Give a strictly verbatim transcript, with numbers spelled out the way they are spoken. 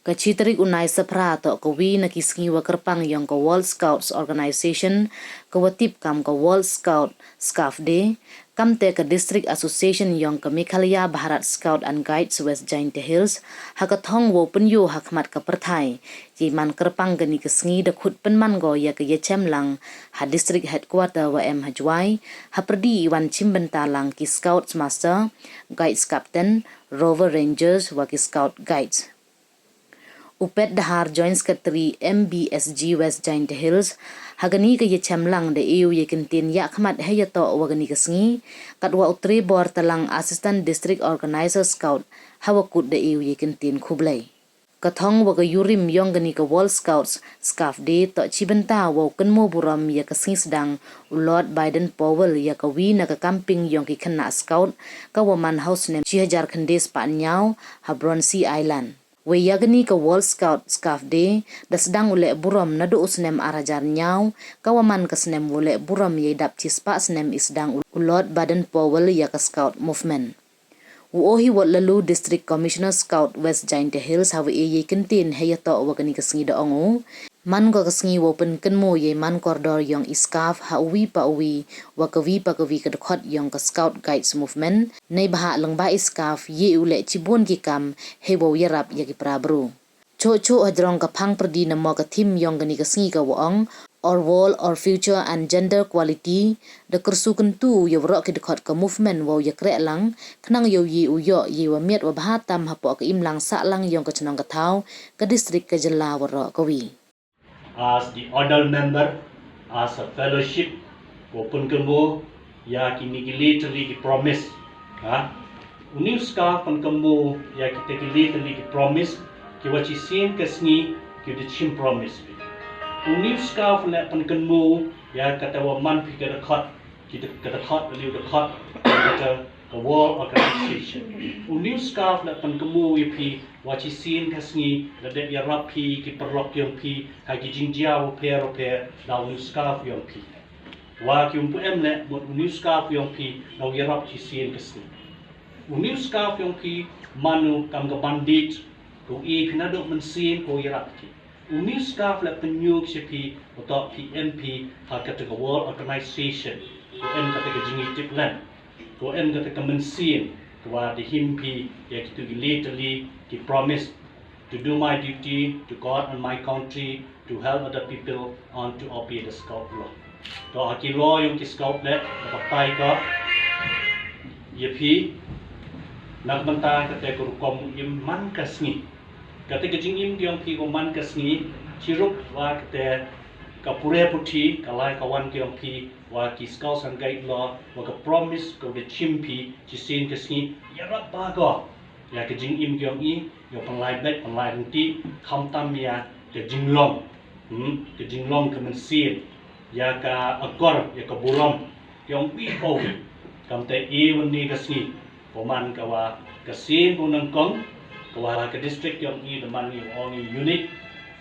Ka chi tarik u Naisaphra toh ka wi na ki sngi wa kyrpang yong ka World Scouts Organization, ka wa tip kam ka World Scout Scarf Day, kamte ka District Association yong ka Meghalaya Bharat Scout and Guides West Jaintia Hills, ha ka thong wow pynyoo ha khmat ka pyrthai. Yei man kyrpang kani ka sngi da khut pynman ko ya ka yachem lang ha District Headquarter wa em ha Jowai, ha pyrdi i wan chimbynta lang ki Scouts Master, Guides Captain, Rover Rangers wa ki Scout Guides. U Pet Dahar, Joint Secretary M B S G West Jaintia Hills, ha kani ka yachem lang da e u yei kyntien ya khmat hei yatoh wa kani ka sngi, katwa u Trebor Talang, Assistant District Organizer Scout, ha wa kut da e u yei kyntien khublei. Ka thong wa ka yurim yong kani ka World Scouts Scarf Day toh chibynta wow kynmoo burom ya ka sngi sdang u Lord Baden Powell ya ka wi na ka camping yong ki khynnah Scout, ka wa man ha u snem chi hajar khyndai spah ynñiaw ha Bronsey Island. Wei ya kani ka World Scout Scarf Day da sdang u leh burom nadooh u snem ar hajar ynñiaw, ka wa man ka snem wow leh burom yei dap chi spah snem i sdang u Lord Baden Powell ya ka Scout Movement. U Ohiwot Laloo, District Commissioner Scout West Jaintia Hills, ha wa e yei kyntien hei yatoh wa kani ka sngi da ong u, man ko ka sngi wow pynkynmoo yei man kordor yong i scarf ha u wi pa u wi wa ka wi pa ka wi ka dkhot yong ka Scout Guides Movement, neibhah lyngba i scarf yei u leh chibun ki kam hei wow yarap ya ki para bru. Choh choh hajrong ka phang pyrdi namo ka theme yong kani ka sngi ka wa ong, Our World, Our Future and Gender Equality, da kyrsu kyntu ya waroh ki dkhot ka movement wow yakreh lang, khnang yow yei u yoh yei wa miat wa bha tam hapoh ka imlang sahlang yong ka chnong ka thaw, ka district, ka jylla waroh ka wi. As the adult member, as a fellowship, ko pynkynmoo ya kini ki le tylli ki promise. Ha? U ni u scarf pynkynmoo ya kite ki le tylli ki promise, ki wa chisien ka sngi ki da chim promise phi. U ni u scarf leh pynkynmoo ya kata wa man phi ka dkhot, ki da, ka dkhot, ka liu dkhot, kata ka World Organization. U ni u scarf leh pynkynmoo ya phi, wa chisien ka sngi, da dep yarap phi ki paralok yong phi ha ki jingjia wapher wapher da u ni u scarf yong phi. Wa ki ym pu em leh mut u ni u scarf yong phi da u yarap chisien ka sngi. U ni u scarf yong phi man u kam ka bandage, ko e phi nadooh mynsiem ko yarap ki. U ni u scarf leh pynyoo ki cha phi, u toh phi em phi ha kata ka World Organization, ko em kata ka jingitip lem. Ko em kata ka mynsiem ka wa da him phi ya kitu ki le tylli ki promise, to do my duty to God and my country, to help other people and to obey the Scout law. To ha ki law yong ki Scout leh da batai ko ya phi na ka bynta kata ka rukom im man ka sngi. Kata ka jingim ki yong phi ko man ka sngi, chirup wa kata ka pure puthi, ka lai ka wan ki yong phi, wa ki Scouts and Guide law, wa ka promise ka da chim phi chisien ka sngi, yarap bha ko ya ka jingim ki yong i, yow pynlai beit pynlai ryntih, khamtam ya ka jinglong, hmm, ka jinglong ka mynsiem, ya ka akor, ya ka burom yong i ko. Kamte i wan ni ka sngi, ko man ka wa ka sien ko nyngkong, ka wa ka district yong i da man i ong i unique,